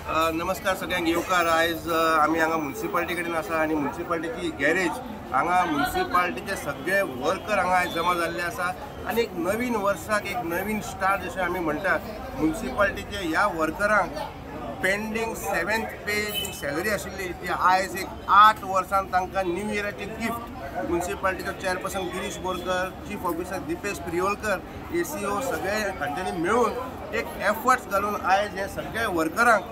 नमस्कार सगळ्यांक येवकार. आयज आमी हांगा मुन्सिपाल्टी कडेन आसा आनी मुन्सिपाल्टीची गॅरेज हांगा मुन्सिपाल्टीचे सगळे वर्कर हांगा आयज जमा जाल्ले आसा आनी एक नवीन वर्साक एक नवीन स्टार्ट जशें आमी म्हणटात, मुन्सिपाल्टीचे ह्या वर्करांक पेंडींग 7th पे जी सॅलरी आशिल्ली ती आयज एक 8 वर्सान तांकां न्यू इयराचें गिफ्ट मुन्सिपाल्टीचो chairperson Girish Borkar, chief officer Dipesh Priolkar, ACO सगळे हांच्यांनी मेळून एक एफर्ट्स घालून आयज हे सगळे वर्करांक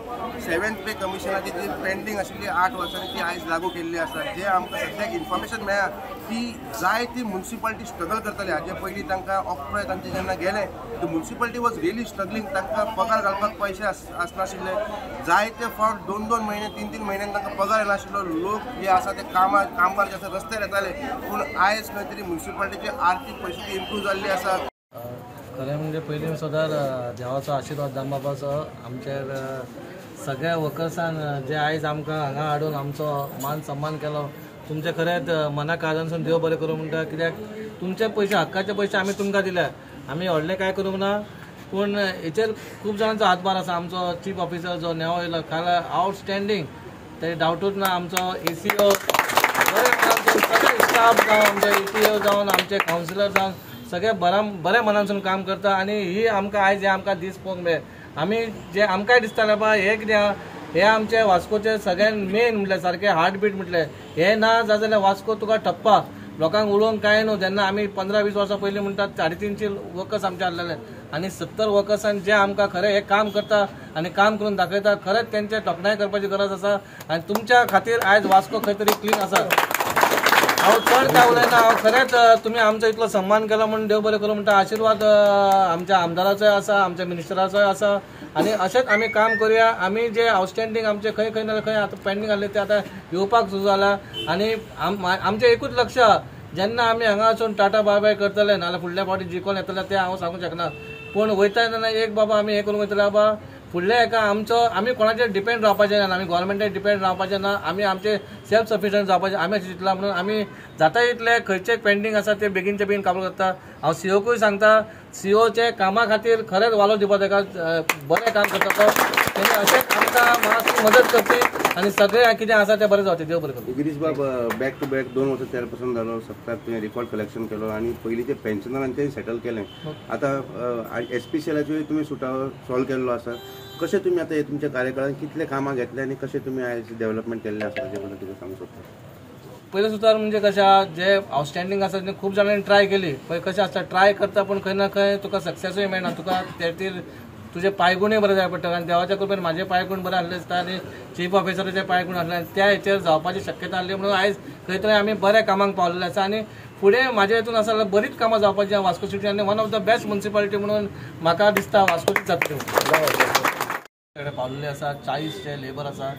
7th पे कमिशनाची जी पेंडींग आशिल्ली 8 वर्सांनी ती आयज लागू केल्ली आसा. जे आमकां सद्याक इन्फॉर्मेशन मेळ्ळा की जाय ती मुन्सिपाल्टी स्ट्रगल करताली. हाजे पयलीं तांकां ऑक्ट्रॉय तांचे जेन्ना गेले the municipality was really struggling. तांकां पगार घालपाक पयशे आसनाशिल्ले. जायते फावट 2-2 म्हयने 3-3 म्हयन्यान तांकां पगार येनाशिल्लो. लोक जे आसा ते कामगार जे आसा रस्त्यार येताले. पूण आयज खंय तरी मुन्सिपाल्टीची आर्थीक परिस्थिती इम्प्रूव जाल्ली आसा. खरें म्हणजे पयलीं सदांच देवाचो आशिर्वाद दामबाबाचो आमचेर सगळ्या वर्कर्सान जे आयज आमकां हांगा हाडून आमचो मान सन्मान केलो, तुमचें खरेंच मना काळजानसून देव बरें करूं म्हणटा. कित्याक तुमचे पयशे हक्काचे पयशे आमी तुमकां दिल्या, आमी व्हडलें कांय करूंक ना, पूण हेचेर खूब जाणांचो हातभार आसा. आमचो चीफ ऑफिसर जो नेवो येयलो काल आवटस्टँडींग, ते डावटूच ना. आमचो ACO बरें, सगळे स्टाफ जावं, आमचो ATO जावन, आमचे कावन्सिलर जावन सगळे बऱ्या मनानसून काम करता. आनी ही आमकां आयज हे आमकां दीस पळोवंक मेळ्ळे. आमी जे आमकांय दिसतालें बाबा हे कितें आहा, हे आमचे वास्कोचे सगळ्यान मेन म्हटल्यार सारकें हार्टबीट म्हटलें हे ना जाल्यार वास्को तुका ठप्पा, लोकांक उलोवंक कांय न्हू. जेन्ना आमी 15-20 वर्सां पयलीं म्हणटात 350 वर्कर्स आमचे आसलेले आनी 70 वर्कर्सान जे आमकां खरें हें काम करता आनी काम करून दाखयता, खरेंच तेंचे तोखणाय करपाची गरज आसा. आनी तुमच्या खातीर आयज वास्को खंय तरी क्लीन आसा. हांव चड काय उलयना. हांव खरेंच तुमी आमचो इतलो सन्मान केलो म्हूण देव बरें करूं म्हणटा. आशिर्वाद आमच्या आमदाराचोय आसा, आमच्या मिनिस्टराचोय आसा. आनी अशेंच आमी काम करुया. आमी जे आवटस्टँडींग आमचे खंय खंय ना खंय आतां पेंडींग आसले ते आतां येवपाक सुरू जाला. आनी आमचें एकूच लक्ष आहा, जेन्ना आमी हांगा वचून टाटा बाय बाय करतले नाजाल्यार फुडल्या फावटी जिखोन येतले तें हांव सांगूंक शकना. पूण वयता तेन्ना एक बाबा आमी हें करूंक वयतले बाबा फुडल्या एका आमचो आमी कोणाचेर डिपेंड रावपाचें ना, आमी गोवोरमेंटाचेर डिपेंड रावपाचें ना, आमी आमचे सेल्फ सफिशियंट जावपाचें आमी अशें चिंतलां. म्हणून आमी जाता इतले खंयचे पेंडींग आसा ते बेगीनचे बेगीन काबूल करता. हांव COकूय सांगता, COचे कामा खातीर खरेंच वालो दिवपा ताका, बरें काम करता तो. तेणी अशेंच आमकां मातशी मदत करची आनी सगळें कितें आसा तें बरें जावचें. देव बरें करूं. गिरीश बाब, बॅक टू बॅक 2 वर्सां चेअरपर्सन जालो, सप्तक तुवें रिकॉर्ड कलेक्शन केलो आनी पयलींचे पेन्शनरांचें सेटल केलें. आतां SPCLाचोय तुमी सुटावो सॉल्व केल्लो आसा. कशें तुमी आतां तुमच्या कार्यकाळान कितले कामां घेतले आनी कशें तुमी आयज डेव्हलपमेंट केल्लें आसा ताचे बद्दल कितें सांगूंक सोदता? पयलें सुद्दां म्हणजे कशें आहा, जे आवटस्टँडींग आसा ते खूब जाणांनी ट्राय केली. पळय कशें आसता, ट्राय करता पूण खंय ना खंय तुका सक्सेसूय मेळना. तुका ते तुजे पांयगुणूय बरें जाय पडटा. आनी देवाच्या कृपेन म्हाजे पांयगूण बरें आसले दिसता आनी चीफ ऑफिसराचे पांयगूण आसले त्या हेचेर जावपाची शक्यता आसली. म्हणून आयज खंय तरी आमी बऱ्या कामाक पावलेले आसा. आनी फुडें म्हाज्या हितून आसा जाल्यार बरीच कामां जावपाची वास्को सिटी आनी one of the best municipality म्हणून म्हाका दिसता वास्कोची जातली. पावलेले आसा 40 जे लेबर आसा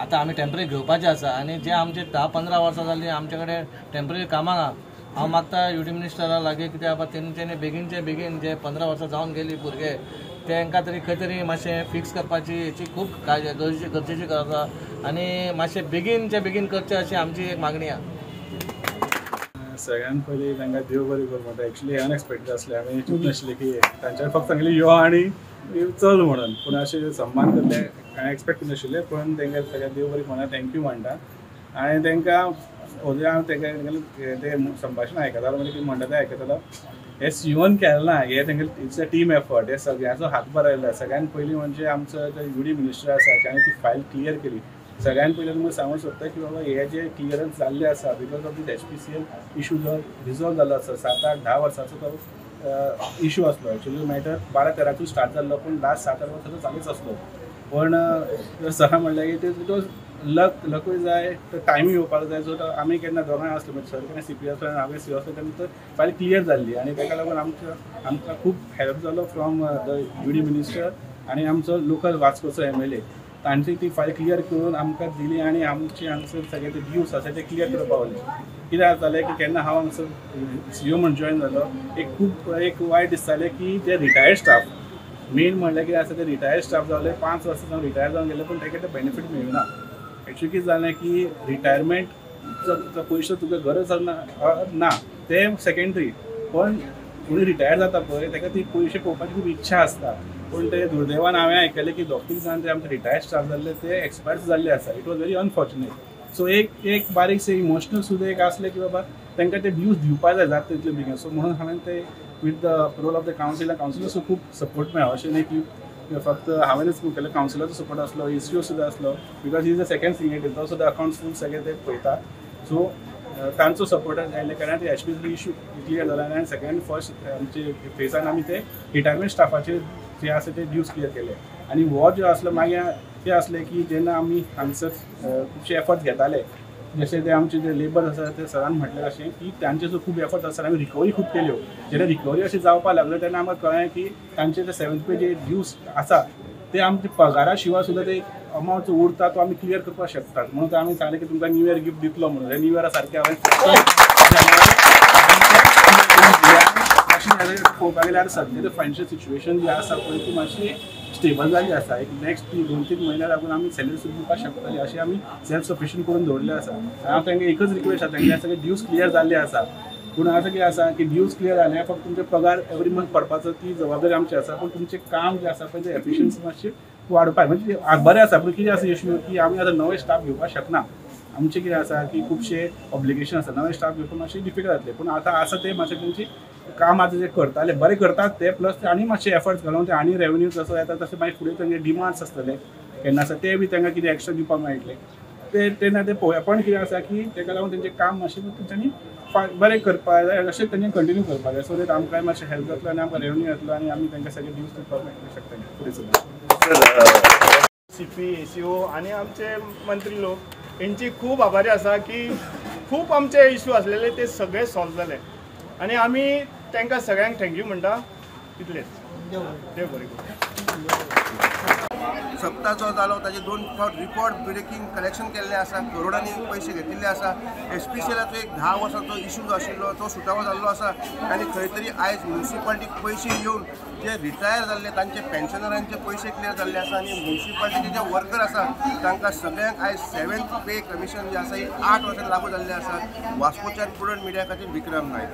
आतां आमी टेंपररी घेवपाचे आसा. आनी जे आमचे 10-15 वर्सां जालीं आमचे कडेन टेंपररी कामां आहा. हांव मागता UD मिनिस्टरा लागीं कित्याक बाबा तेंच्यांनी बेगीनचे बेगीन जे 15 वर्सां जावन गेली भुरगे तेंकां तरी खंय तरी मातशें फिक्स करपाची हेची खूब गरजेची गरज आसा. आनी मातशें बेगीनचे बेगीन करचें अशी आमची एक मागणी आहा. सगळ्यान पयलीं तांकां देव बरें करूं म्हणटा. एक्चुली अनएक्सपेक्टेड आसलें, आमी चिंतनाशिल्लें की तांच्यानी फक्त सांगलें यो आनी चल म्हणून, पूण अशें सम्मान करतले कांय एक्सपेक्ट नाशिल्लें. पूण तांकां सगळ्या देव बरें म्हणा thank you म्हणटा. आनी तांकां हांव तांकां तें संभाशण आयकतालो, म्हणजे कितें म्हणटा तें आयकतालो. हें COन केलें ना, हें तेंगेलें it's a team effort. हे सगळ्यांचो हातभार आयला. सगळ्यान पयलीं म्हणजे आमचो जो UD minister आसा ताणें ती फायल क्लियर केली. सगळ्यान पयलीं तुमकां सांगूंक सोदता की बाबा हे जे क्लियरन्स जाल्लें आसा because of these HPCL issue जो रिजॉल्व जाल्लो आसा, 7-8-10 वर्सांचो तो इशू आसलो. एक्चुअली मॅटर 12-13 स्टार्ट जाल्लो, पूण लास्ट 7-8 वर्सां चालूच आसलो. पण सरां म्हणलें की it was लकूय जाय, तो टायमूय येवपाक जाय. सो आमी केन्ना दोगांय आसलो, म्हणजे सर केन्ना CP आसलो आनी हांवें CO आसलो, तेन्ना तो फायल क्लियर जाल्ली. आनी ताका लागून आमकां खूब हेल्प जालो फ्रॉम the UD minister आनी आमचो लोकल वास्कोचो MLA. तांची ती फायल क्लियर करून आमकां दिली आनी आमचे हांगसर सगळे ते ड्यूस आसा ते क्लियर करपाक पावले. कितें जातालें की केन्ना हांव हांगसर CO म्हूण जॉयन जालो, एक खूब एक वायट दिसतालें की ते रिटायर्ड स्टाफ मेन म्हणल्यार कितें आसा ते रिटायर्ड स्टाफ जाले 5 वर्सां जावन रिटायर जावन गेले, पूण ताका ते बेनिफीट मेळना. एक्चुअली कितें जालें की रिटायरमेंट पयशे तुका गरज ना ते सेकेंडरी, पण कोणी रिटायर जाता पळय ताका ती पयशे पळोवपाची खूब इच्छा आसता. पूण ते दुर्दैवान हांवें आयकलें की 2-3 जाण ते आमचे रिटायर्ड स्टाफ जाल्ले ते एक्सपायर जाल्ले आसा. It was very unfortunate. So एक एक बारीकशें इमोशनल सुद्दां एक आसलें की बाबा तांकां ते ड्यूज दिवपा जाय जाता तितले बेगीन. सो म्हणून हांवें ते with the approval of the council, कावन्सिलाचो खूब सपोर्ट मेळ्ळो. अशें न्ही की फक्त हांवेंच केलें, कावन्सिलाचो सपोर्ट आसलो, एसीओ सुद्दां आसलो, because he is the second signatory, तो सुद्दां अकावंट्स फूल सगळे ते पळयता. सो तांचो सपोर्ट आयिल्ल्या कारणान ते एचपी इशू क्लियर जाला. आनी सेकंड फर्स्ट आमचे फेसान आमी ते रिटायरमेंट स्टाफाचेर जे आसा ते ड्यूज क्लियर केले. आनी हो जो आसलो मागीर ते आसले की जेन्ना आमी हांगसर खुबशे एफर्ट्स घेताले, जशे ते आमचे जे लेबर आसा ते सरान म्हटलें अशें की तांचे जो खूब एफर्ट्स आसा आमी रिकवरी खूब केल्यो. जेन्ना रिकवरी अशें जावपाक लागल्यो तेन्ना आमकां कळ्ळें की तांचे ते 7th पे जे ड्यूज आसा ते आमचे पगारा शिवाय सुद्दां ते अमावंट जो उरता तो आमी क्लियर करपाक शकतात. म्हणून आमी सांगलें की तुमकां न्यू इयर गिफ्ट दितलो म्हणून. न्यू इयरा सारकें हांवें अशें पळोवपाक गेल्यार सद्या फायनान्शियल सिच्युएशन जी आसा पळय ती मातशी स्टेबल जाल्ली आसा. एक नेक्स्ट 2-3 म्हयन्या लागून आमी सॅलरी सुद्दां दिवपाक शकतली अशें आमी सेल्फ सफिशियंट करून दवरलें आसा. हांव तांकां एकच रिक्वेस्ट आसा, तांकां सगळे ड्यूज क्लियर जाल्ले आसा, पूण आतां कितें आसा की ड्यूज क्लियर जाले फक्त तुमचे पगार एवरी मंथ पडपाचो ती जबाबदारी आमची आसा, पूण तुमचें काम जें आसा पळय तें एफिशियन्सी मातशी वाडोवपाक म्हणजे बरें आसा. पूण कितें आसा इशू की आमी आतां नवे स्टाफ घेवपाक शकना. आमचें कितें आसा की खुबशे ऑब्लिगेशन आसा, नवे स्टाफ घेवपाक मातशें डिफिकल्ट जातलें. पूण आतां आसा ते मातशें तेंची काम आतां जे करताले बरें करतात ते, प्लस ते आनी मातशे एफर्ट्स घालून ते आनी रेवेन्यू जसो येता तशें मागीर फुडें तांचे डिमांड्स आसतले केन्ना आसा ते बी तांकां कितें एक्स्ट्रा दिवपाक मेळटलें ते तेन्ना ते पळोवया. पण कितें आसा की ताका लागून तेंचें काम मातशें तेंच्यांनी बरें करपाक जाय, अशें तेंच्यांनी कंटिन्यू करपाक जाय, सो that आमकांय मातशें हेल्प जातलो आनी आमकां रेवेन्यू येतलो आनी आमी तांकां सगळे ड्यूज दिवपाक मेळपाक शकतले फुडें सुद्दां. सीपी एसीओ आनी आमचे मंत्री लोक हेंची खूब आभारी आसा की खूब आमचे इशू आसलेले ते सगळे सॉल्व जाले आनी आमी तांकां सगळ्यांक thank you म्हणटा. तितलेच, देव बरें करूं. सप्ता जो जालो ताजे 2 फावट रिकॉर्ड ब्रेकींग कलेक्शन केल्लें आसा, करोडांनी पयशे घेतिल्ले आसा. एसपीसीएलाचो एक 10 वर्सांचो इशू जो आशिल्लो तो सुटावो जाल्लो आसा आनी खंय तरी आयज म्युनिसिपालिटीक पयशे येवन जे रिटायर जाल्ले तांचे पेन्शनरांचे पयशे क्लियर जाल्ले आसा आनी म्युनिसिपालिटीचे जे वर्कर आसा तांकां सगळ्यांक आयज 7th पे कमिशन जे आसा ही 8 वर्सां लागू जाल्लें आसा. वास्कोच्यान प्रुडंट मिडिया खातीर विक्रम नायक.